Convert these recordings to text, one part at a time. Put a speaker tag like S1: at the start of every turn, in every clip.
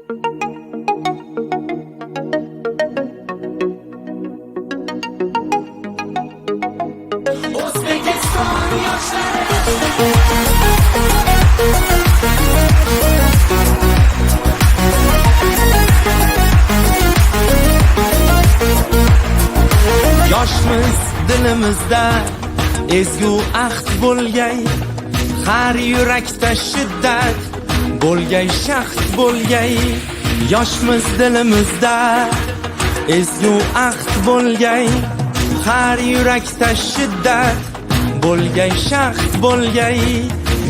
S1: O'zbekiston yoshlari. Yoshmiz, dilimizda ezgu ahd bo'lgay, har yurakda shiddat bo'lgay, shahd bo'lgay. Yoshmiz, dilimizda ezgu ahd bo'lgay, har yurakda shiddat bo'lgay, shahd bo'lgay.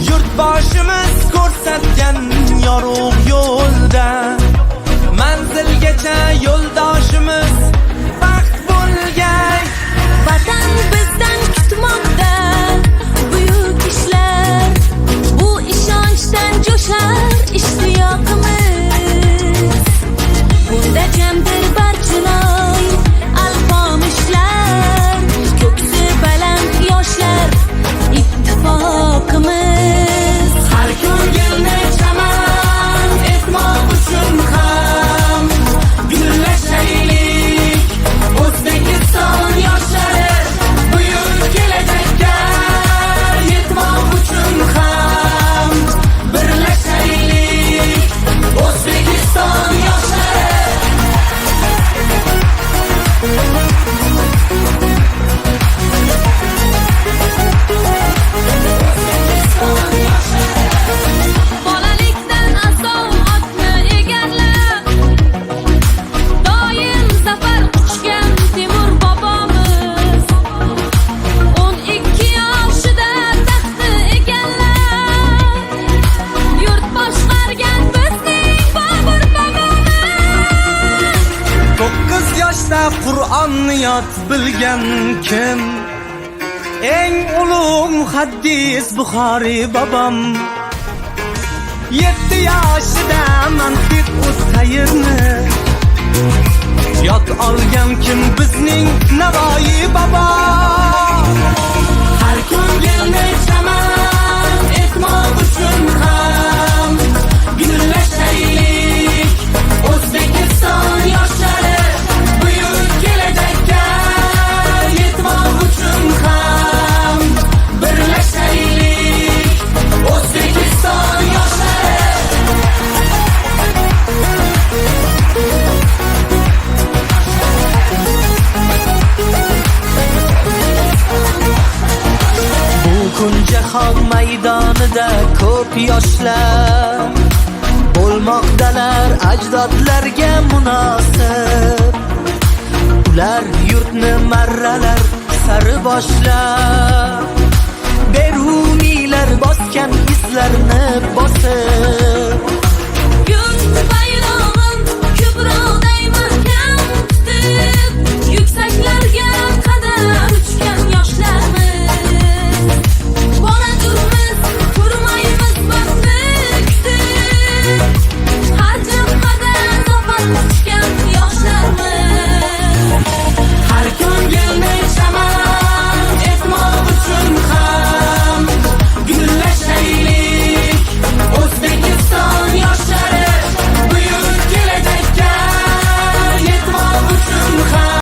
S1: Yurtboshimiz ko'rsatgan yorug' yo'lda manzilgacha yo'ldoshimiz baxt bo'lgay.
S2: Vatan bizdan kutmoqda buyuk ishlar. Bu ishonchdan jo'shar ishtiyoqimiz. Bunda jamdir Barchinoy, Alpomishlar, ko'ksi baland yoshlar ittifoqimiz.
S1: Har ko'ngilni chaman etmoq uchun ham gullashaylik. O'zbekiston yoshlari, buyuk kelajakka yetmoq uchun ham birlashaylik. O'zbekiston yoshlari. O'zbekiston yoshlari.
S2: Bolalikdan asov otni egarlab, doim zafar quchgan Temur bobomiz 12 yoshida taxtni egallab, yurt boshqargan bizning Bobur bobomiz.
S1: 9 yoshda Qur'onni yod bilgan kim? Eng ulug' muhaddis Buxoriy bobom. 7 yoshida mantiq sayrni yod olgan kim? Bizning Navoiy bobo. Har ko'ngilni chaman etmoq uchun ham gullashaylik. O'zbekiston yoshlari, buyuk kelajakka yetmoq uchun ham birlashaylik. O'zbekiston yoshlari.
S3: Bu kun jahon maydonida ko'p yoshlar bo'lmoqdalar ajdodlarga munosib. Ular yurtni marralar sari boshlab, Beruniylar bosgan izlarni bosib.